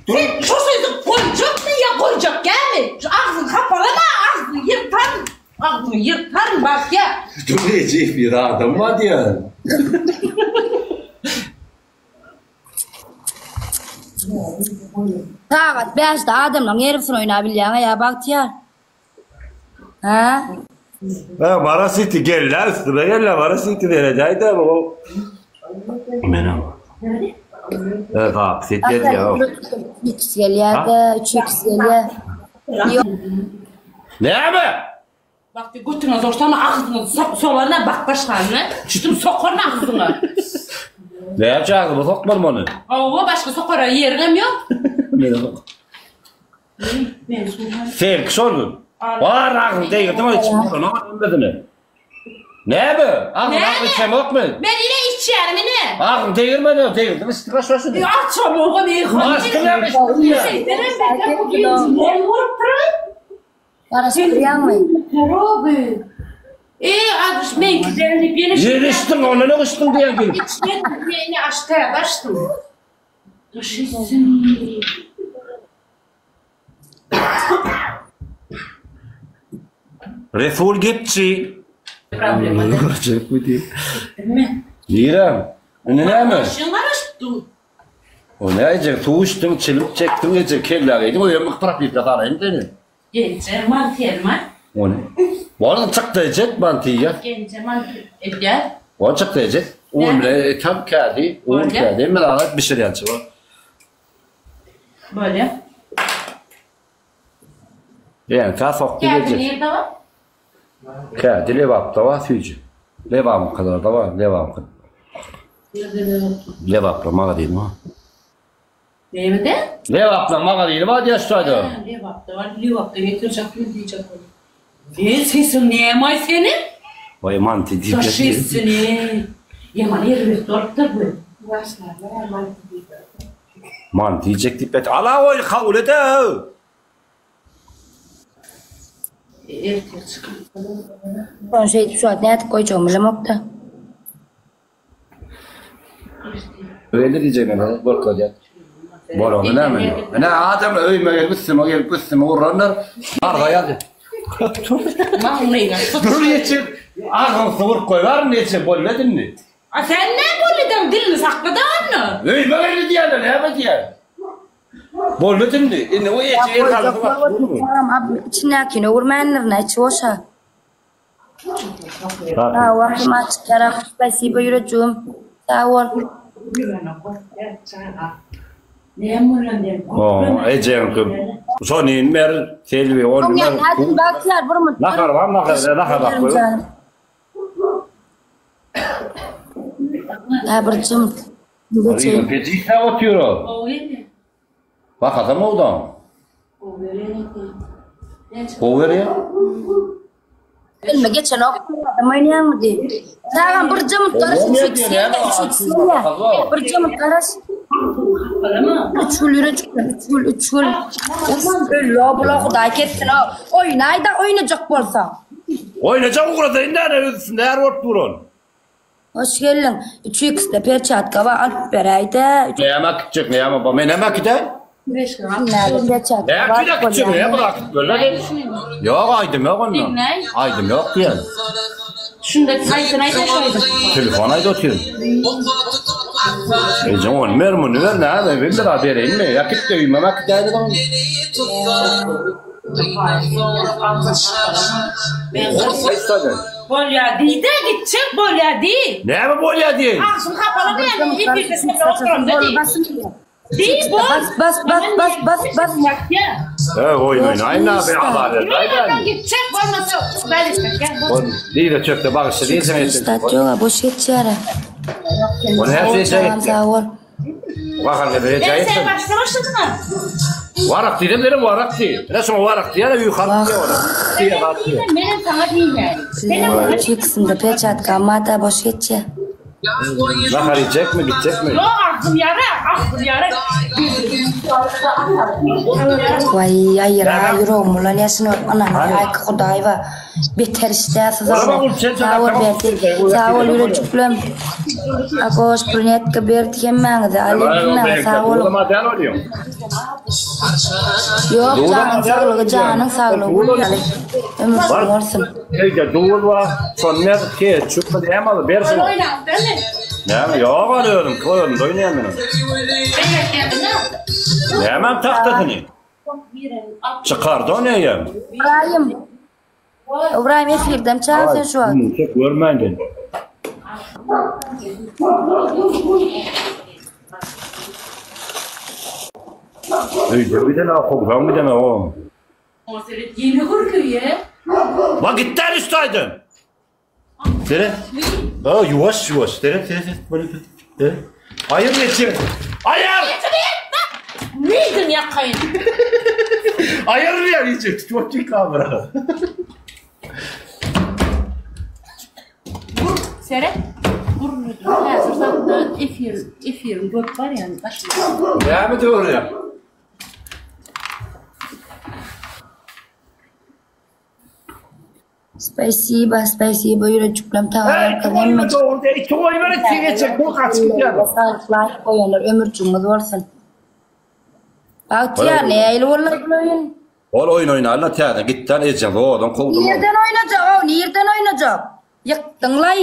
Sen şu sözi goýjakmy ýa goýjak dälmi? Şu agzyňy hapalama, agzyňy ýyrtaryn. Agzyňy ýyrtaryn Bagtyýar. Dur eje bir adam bar diýýän. Sagat bäşde adamlaň ýeribsini oýnabilýäňä ýa Bagtyýar? Hä? Ha Mara City gel-le üstüme gel-le Mara City seredäý-dä bu. Menem. Ha zap set gelýär. Üç gelýär-de, üç x gelýär. Näme? Bagty götüňe sorsana agzyňa sok solana bak başganyna. Çütüm sokaryn agzyňa. Näçe agzyma sokmaryn ony. Hawa başga sokara ýeriňem ýok. Meni sok. Seňki şol. Bar agzyň degirdim oý içip oturan hemmesini. Näme? Agzyň agzy içemokmy? Men ine içýärim ine. Agzyň degirme ne degirdim içdik aş başyny. Açamogam ey Açdyň ýa içdiň ýa. Şeýdenem beter bu genji bolupdyr. Garaşdyrýaňmy? Eý adyş meňki däl diýip ýene Ýene içdiň onda ne içdiň diýen gelip. Içmedim ýene aş täze açdym. Daş etsin. Resul gepçi. Problema. Görjek bu diýip. Nirem? Indi näme? Başyň garaşyp dur. O ne eje suw içdiň, çilim çekdiň eje kellä geýdiň öýem propiska salaýyn seni. Genje manty elma. Ony. Boldy çykdy eje manty ýa. Genje manty edýär. Ol çykdy eje. Un bile tam kädi, un kädi. Men alat bişirýänçi bor. Bolýar. Ýa, ta sokdy Kädi geljek. nirde bar? Kädi Lebapda bar süýji. Lebabyňkylarda bar, Lebabyňky. Lebapda magazyny bar. Nemede? Lebapda magazyny bar diýýär şu taýda. Hä, Lebapda bar. Lebapda getirjekmi diýjek bolýar. E, sesiň näme-aý seniň? Waý, manty diýip Daş etsin, eý. Ýaman erbet bolupdyr bu. Ýaşlarlar manty diýip. Manty iýjek diýip et. Ala goý, kabul ed-ow! Ertir çykyp. Şony şeýdip şu wagt nädip goýjagymy bilemok-da. Öýle diýjek men ony görkezýän. Bolany näme? Ine adamlar öýüme gelip üstüme gelip üstüme urranlar. Arza ýazdy. Maňlaýyňa Dur ýetjek. Agzyňy sygyryp goýbaryn ýetjek bolmady indi. A sen näme boldy dilini saklada onda. Öýüme geldi diýýärler näme diýýär. Bolmady indi. Indi o ýetjek el salgy bak. Içindäkini öwürmändirin-ä, içi boş-a. Sag bol Ahmet Kerem spasibo ýürejigim sag bol. Ejeňki şony ber Selbi ony ber. Bagtyýar bir minut. Nahar bar nahar nahar bak. Ha bir jym. Pejik otyr o. Bakasam owdan. Gowy berýär. Bilme geçen ok adam oýnaýaňmy diý. Çagam bir jymyp garaş üç x gelýär üç x gelýär. Bir jymyp garaş. Üç gül ýüre çykdy üç gül üç gül. Öllo bula hudaý kessin o. Oýnaý-da oýnajak bolsaň. Oýnajak ugradaýyn däne öz üstünde är bolup duran. Hoş geldiň. Üç x-de perçatka bar alyp beräýdä. Näme äkitjek näme bar men hem äkidäý. Näme perçatka bar. Äkit äkitjek näme bir äkit berler. Ýok aýdym ýok onda. Aýdym ýok diýen. Şunda aýtyn aýda şu aýdym. Telefon aýda otyryn. Ejeň ony ber muny ber näme bir lira bereýinmi äkit-de öýüme äkidäýdi. Bolýa diýde gitjek bolýa diý. Näme bolýa diýeýin? Agşam hapalama ýa efirde sen oturamda diý. Diý bol. Bas bas bas bas bas bas. He oýun oýnaýyn da bir azar bermäýdä. Gitjek bolmasa Bol diýde çökde bagyşla diýseň etsin. Stat ýoga boş geçýär. Ol her şey Çagam sag bol. Wahan ne bereceği Sen başla başladyň. Warak diýdim dedim warak diý. Ine şoňa warak diýýär ýukark diýýär ora. Diýýär zat diýýär. Menem saňa diýýän. Senem maňa Üç x-inde perçatka mada boş geçýär. Nahar iýjekmi gitjekmi? Ýok. Agzym ýara, agzym ýara. Waý aýra ýüregim bulan ýaşyny görüp ynanay aýky Hudaýba beter işdä syzarly sag bol Berdi sag bol ýürejiklem Agoş Brunetka Berdi hemmäňize Alim hemmäňize sag boluň Ýok janyň saglygy janyň saglygy gül ýaly ömürsiň bolsun. Öýde duz bar, şony ketçup näme alyp ber şuny. Näme ýok al özüm, toý özüm doýnaýan men. Näme tagtasyny? Çykardy ony eýýäm. Ybraýym. Ybraýym efirdem çagyr sen şu wagt. Çek görmändim. Öýde giden o, kowsaň giden o. Ýene gürleýä. Bak gitden üstaýdan. Seret. Aa ýuwaş ýuwaş. Seret seret seret. Böyle seret. Aýyr geçir. Aýyr! Neýdin ýakaýyn? Aýyr diýär hiç tutup otyr kamera. Gur, seret. Gurnudy. Häzir zatda efir, efiriň görüp barýan başyna. Näme diýýär? Spasiba spasiba ýürejiklem Hey, tagam hemme dogry, iki goýber iki geçek, bu gaçyp gidýär. Laýk goýanlar ömürjigiňiz bolsun. Bagtyýar nähili boldy bul oýun? Ol oýun oýnarlar täze gitden ejeň zordan kowdum. Nirden oýnajak ow nirden oýnajak? Ýykdyňlaý.